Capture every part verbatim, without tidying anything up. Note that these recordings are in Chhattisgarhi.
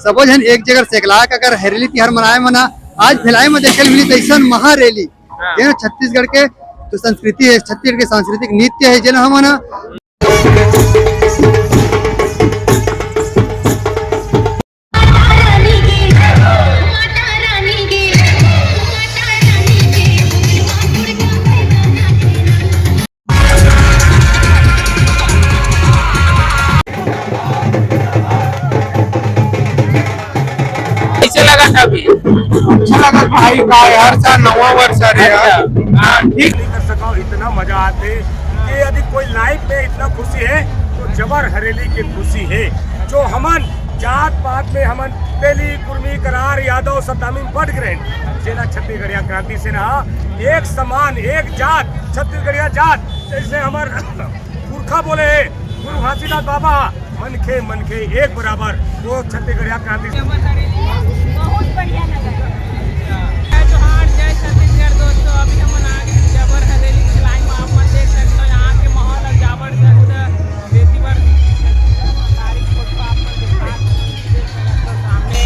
सबो झन एक जगह से एकला के अगर हरेली तिहार मनाए मन ह, आज भिलाई में देखे ल मिली तइसन महारैली। हाँ। जेन छत्तीसगढ़ के तो संस्कृति है, छत्तीसगढ़ के सांस्कृतिक नृत्य है, जेन हमन ह कैसे लगा था अभी? अच्छा लगा भाई, का हर साल नवा वर्ष आ रहा है। अच्छा, हाँ, ठीक। नहीं कर सका, इतना मजा आते कि यदि कोई लाइफ में इतना खुशी है तो जबर हरेली की खुशी है। जो हमन जात पात में हमन तेली, कुर्मी, करार, यादव, सतनामी में बंट गए, जेला छत्तीसगढ़िया क्रांति सेना एक समान, एक जात, छत्तीसगढ़िया जात, जैसे हमर पुरखा बोले हे गुरु घासीदास बाबा, मनखे मनखे एक बराबर, वो छत्तीसगढ़िया क्रांति। जबर हरेली, बहुत बढ़िया लगा। जय जोहार, जय छत्तीसगढ़ दोस्तों, अभी हमन आ गए जबर हरेली के line में। आप मन देख सकते हो यहाँ के माहौल ह जबरदस्त। बेटी बर तारीख फोटो आप मन दिखा सकते हो सामने।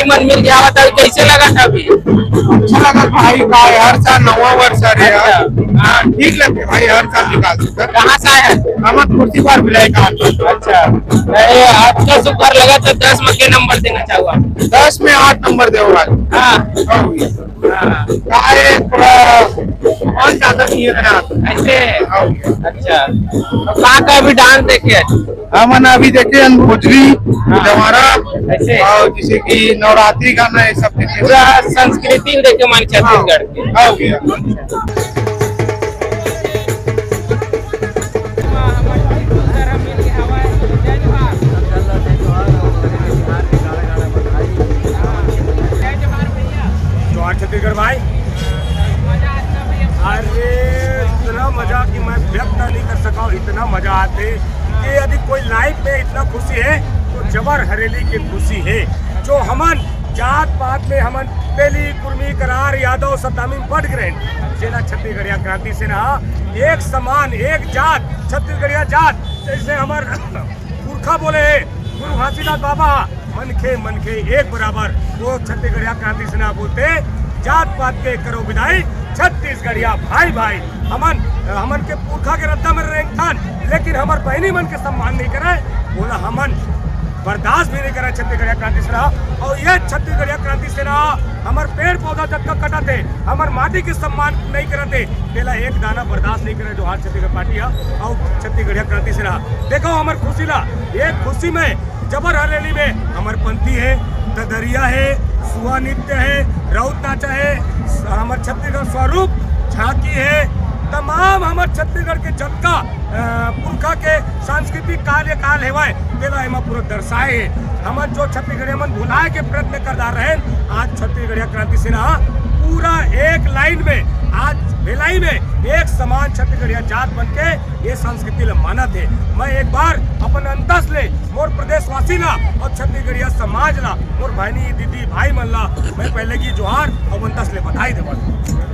मन मिल गया, बताओ कैसे लगा था अभी? अच्छा लगा भाई, का है, हर साल नवा वर्ष आ रहे हैं। अच्छा। हाँ, ठीक लगते भाई, हर साल निकाल सकते हैं। कहाँ से आए हैं? हम खुर्सी पर भी लाए का। अच्छा, अरे, आपका सुपर लगा तो दस में के नंबर देना चाहूँगा। दस में आठ नंबर दे भाई। हाँ। हाँ भैया। हाँ। का है, थोड़ा और ज्यादा नहीं है ना। ऐसे? हाँ भैया। अच्छा, तो कहाँ का अभी डांस देखे? हमन अभी देखे हन भोजली, हाँ। जवारा, ऐसे? और जैसे कि नवरात्रि गाना, ये सब देखे। पूरा संस्कृति ल देखे मान छत्तीसगढ़ के। हाँ, हो गया। जोहार छत्तीसगढ़ भाई। अरे, इतना मजा कि मैं व्यक्त नहीं कर सका, इतना मजा आते कि यदि कोई लाइफ में इतना खुशी है तो जबर हरेली की खुशी है। जो हमन जात पात में हमन तेली, कुर्मी, करार, यादव, सतनामी में बंट गए, जेला छत्तीसगढ़िया क्रांति सेना एक समान, एक जात, छत्तीसगढ़िया जात, जैसे हमर पुरखा बोले हे गुरु घासीदास बाबा, मनखे मनखे एक बराबर। वो छत्तीसगढ़िया क्रांति सेना बोलते, जात पात के करो विदाई, छत्तीसगढ़िया भाई भाई। हमन, हमन के पुरखा के रद्दा में रेंगथन, लेकिन हमर बहिनी मन के सम्मान नहीं करे, बोला हमन बर्दाश्त भी नहीं करे छत्तीसगढ़िया क्रांति सेना। और ये छत्तीसगढ़िया क्रांति सेना हमर पेड़ पौधा जतका कटत हे, हमर माटी के सम्मान नहीं करत हे, तेला एक दाना बर्दाश्त नहीं करे जोहार छत्तीसगढ़ पार्टी ह। और छत्तीसगढ़िया क्रांति सेना, देखो हमर खुशी ला, ये खुशी में जबर हरेली में हमर पंथी है, ददरिया है, सुआ नृत्य है, राउत नाचा है, हमर छत्तीसगढ़ स्वरूप झांकी है, तमाम हमर छत्तीसगढ़ के जतका, अ, पुरखा के सांस्कृतिक कार्यकाल हेवय, तेला एमा पूरा दर्शाए हे। हमर जो छत्तीसगढ़िया मन भुलाए के प्रयत्न करदा रहेन, आज छत्तीसगढ़िया क्रांति सेना पूरा एक लाइन में आज भिलाई में एक समान छत्तीसगढ़िया जात बन के ये संस्कृति ल मानत हे। मैं एक बार अपन अंतस ले मोर प्रदेशवासी ला और छत्तीसगढ़िया समाज ला, मोर बहनी, दीदी, भाई मन ला मैं पहले की जोहार और अंतस ले बधाई देवत हूँ।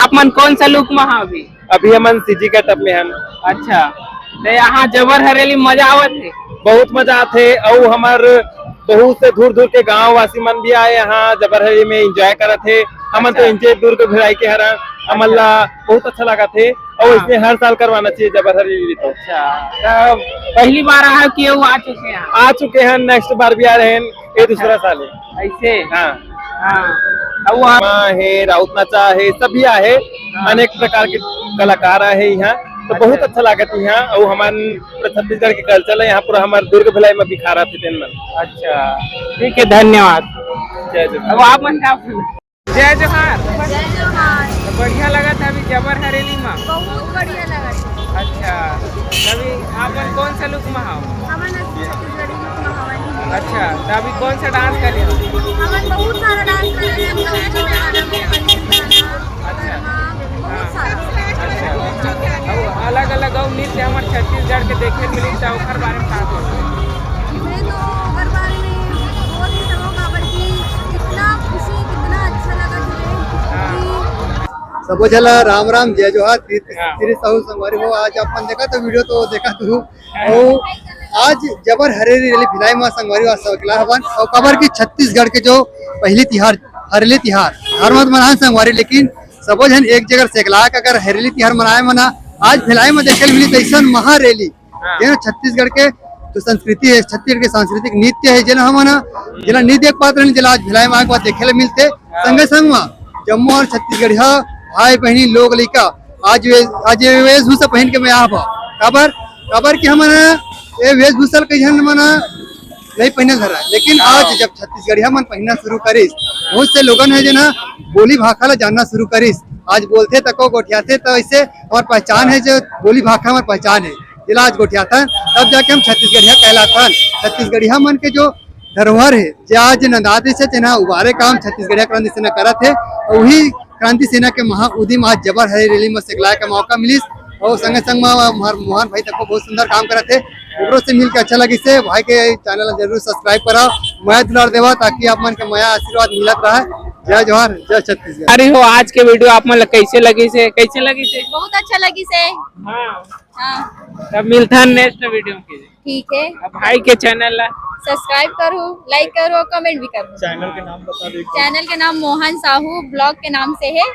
आप मन कौन सा लुक में हा अभी? अभी हमन सीजी गेटअप में हन। अच्छा, तो यहाँ जबर हरेली मजा आवत हे? बहुत मजा आथे। अउ हमर बहुत से दूर दूर के गांव वासी मन भी आए यहाँ जबर हरेली में एंजॉय करत हे। हमन तो अच्छा। इंचे दुर्ग भिलाई के हरन, हमन अच्छा। ला बहुत अच्छा लागत हे। अउ हाँ। इसने हर साल करवाना चाहिए जबर हरेली तो। अच्छा, तो पहली बार आए हो कि वो आ चुके हैं? आ चुके हैं, नेक्स्ट बार भी आ रहे हैं, ये दूसरा साल है। ऐसे? हाँ। हाँ। अब वो माँ है, राउत नाचा है, सभी आहे, हाँ। अनेक प्रकार के कलाकार आहे यहाँ, तो अच्छा। बहुत अच्छा लागत हे यहाँ। अउ हमन पूरा छत्तीसगढ़ के कल्चर ला यहाँ पूरा हमर दुर्ग भिलाई में बिखारत हे तेन मन। अच्छा, ठीक है, धन्यवाद। जय जोहार। अब आप मन का जय जोहार। जय जोहार। तो बढ़िया लगत हे अभी जबर हरेली में? बहुत बढ़िया लगत हे। अच्छा, अभी आप मन कौन सा लुक में हाव? हमन छत्तीसगढ़ी लुक में हवन। अच्छा, तो अभी कौन सा डांस करे हो? हमन बहुत सारा डांस करे हैं, हमन गाना में, पंडित गाना, अच्छा। गरमा, बहुत सारा। अच्छा, अब अलग-अलग अउ नृत्य हमर छत्तीसगढ़ के देखे मिली, तो ओकर बारे में का कहो? मैं तो ओकर बारे में बोल नहीं सकूँ, काबर कि इतना खुशी, कितना अच्छा लगा तुझे हाँ। कि सबो झन ला राम राम, जय जोहार, श्री, हाँ। श्री साहू संगवारी हो। आज अपन देखा तो वीडियो तो देखा तू, अउ आज जबर हरेली रैली भिलाई म संगवारी हो सकला हवन, अउ काबर कि छत्तीसगढ़ के जो पहली तिहार, हरेली तिहार, हर मत मनान संगवारी, लेकिन सबो झन एक जगह से एकला अगर हरेली तिहार मनाए मना, आज भिलाई म देखे ल मिली तैसन महा रैली, हाँ। जेन छत्तीसगढ़ के जो संस्कृति है, छत्तीसगढ़ के सांस्कृतिक नृत्य है, जेला हमन ह, जेला नहीं देख पात रहन, जेला आज भिलाई म आए के बाद देखे ल मिलते। हाँ। संगे संग म जम्मो हर छत्तीसगढ़िया भाई बहिनी लोग लइका आज वे, आज ये वेशभूषा पहन के मैं आप हव। काबर, काबर कि हमन ह ये वेशभूषा ल कई झन मन ह नहीं पहने धरा, लेकिन हाँ। आज जब छत्तीसगढ़िया मन पहनना शुरू करिस, बहुत से लोगन है जेन ह बोली भाखा ला जानना शुरू करिस। आज बोलथे तको गोठियाथे, तो ऐसे हमार पहचान है, जो बोली भाखा हमार पहचान है, जेला आज गोठियाथन, तब जाके हम छत्तीसगढ़िया कहलाथन। छत्तीसगढ़िया मन के जो धरोहर है, जे आज नंदात से तेना उबारे काम छत्तीसगढ़िया क्रांति सेना करत है, और वही क्रांति सेना के महा उदिम आज जबर हरे रैली में सकलाय का मौका मिलिस। और संगे संग में हमार मोहन भाई तको बहुत सुंदर काम करत हे, ओकरो से मिलके अच्छा लगिस हे। भाई के चैनल जरूर सब्सक्राइब कराओ, मया दुलार देवा, ताकि आप मन के मया आशीर्वाद मिलत रहे। जय जोहार, जय छत्तीसगढ़। अरे हो, आज के वीडियो आप मन ला कैसे लगिस हे, कैसे लगिस हे? बहुत अच्छा लगिस हे। हाँ, हाँ, तब मिलता है नेक्स्ट वीडियो के। ठीक है। अब भाई के चैनल ला सब्सक्राइब करो, लाइक करो, कमेंट भी करो। चैनल के नाम बता दे। चैनल के नाम मोहन साहू ब्लॉग के नाम से है।